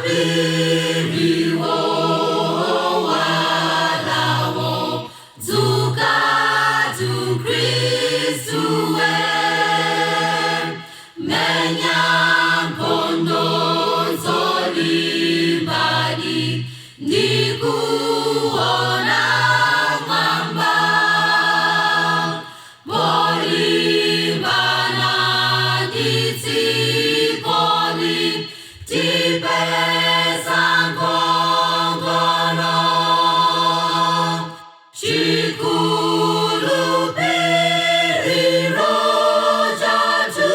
Mapiriwo walawo dzuka tu Kristu we menya nkhondo zolimbadi ndikuona mwamba bolimbana nditsikoli tipeza ngongolo Chikulupiriro chathu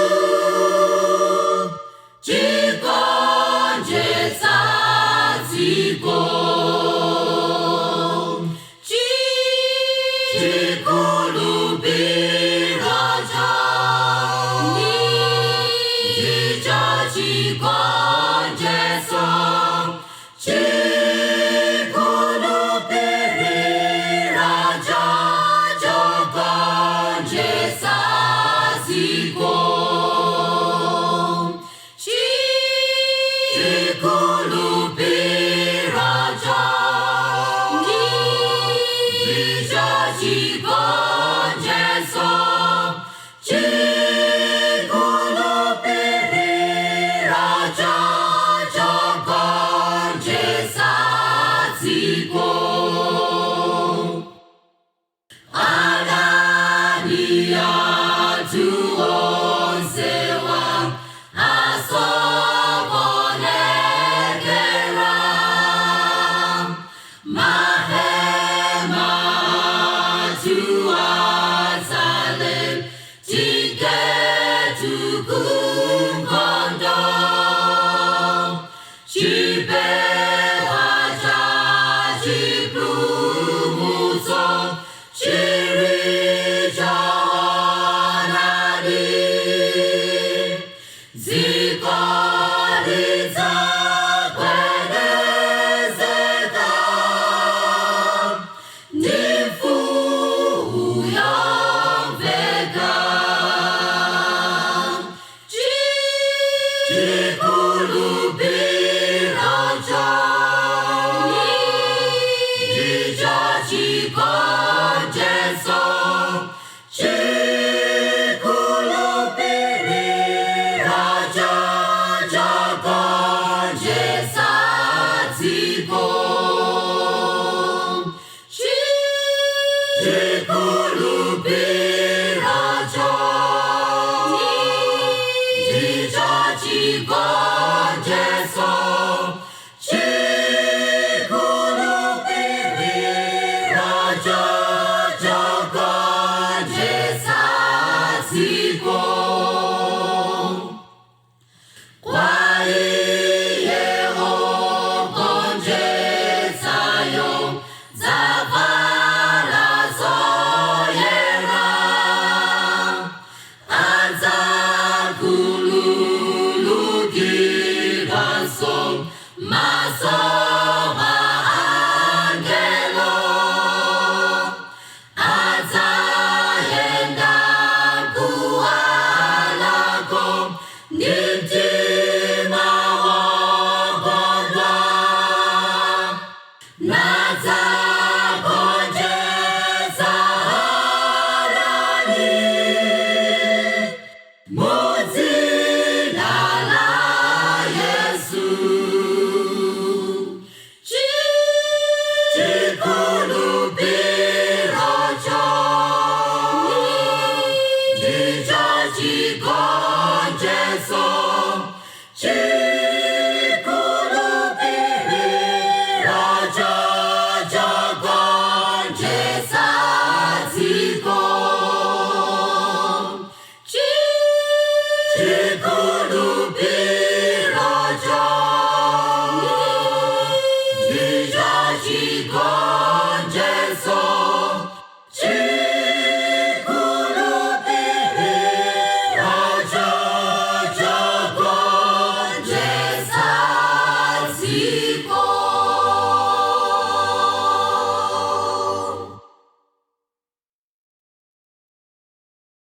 chigonjetsa dziko Chikulupiriro chathu ndicho chigonjetso Chikulupiriro chogonjetsa dziko Chikulupiriro ndicho chigonjetso Chikulupiriro chogonjetsa dziko Adani athu onsewa asokonekera mahema athu azale tiketu kunkhondo chipewa cha chipulumutso chiri chaonadi dziko lidzagwedezeka ndi mfuwu yomveka Chikulupiriro ndicho chigonjetso Chikulupiriro chogonjetsa dziko Chikulupiriro ndicho chigonjetso Chikulupiriro chogonjetsa dziko Kwa iye ogonjetsayo dzavala zoyera adzakhululukidwanso maso a angelo adzayenda kuwalako ndi mtima wokondwa nadzagonjetsa adani mudzina la Yesu. Chikulupiriro ndicho chigonjetso.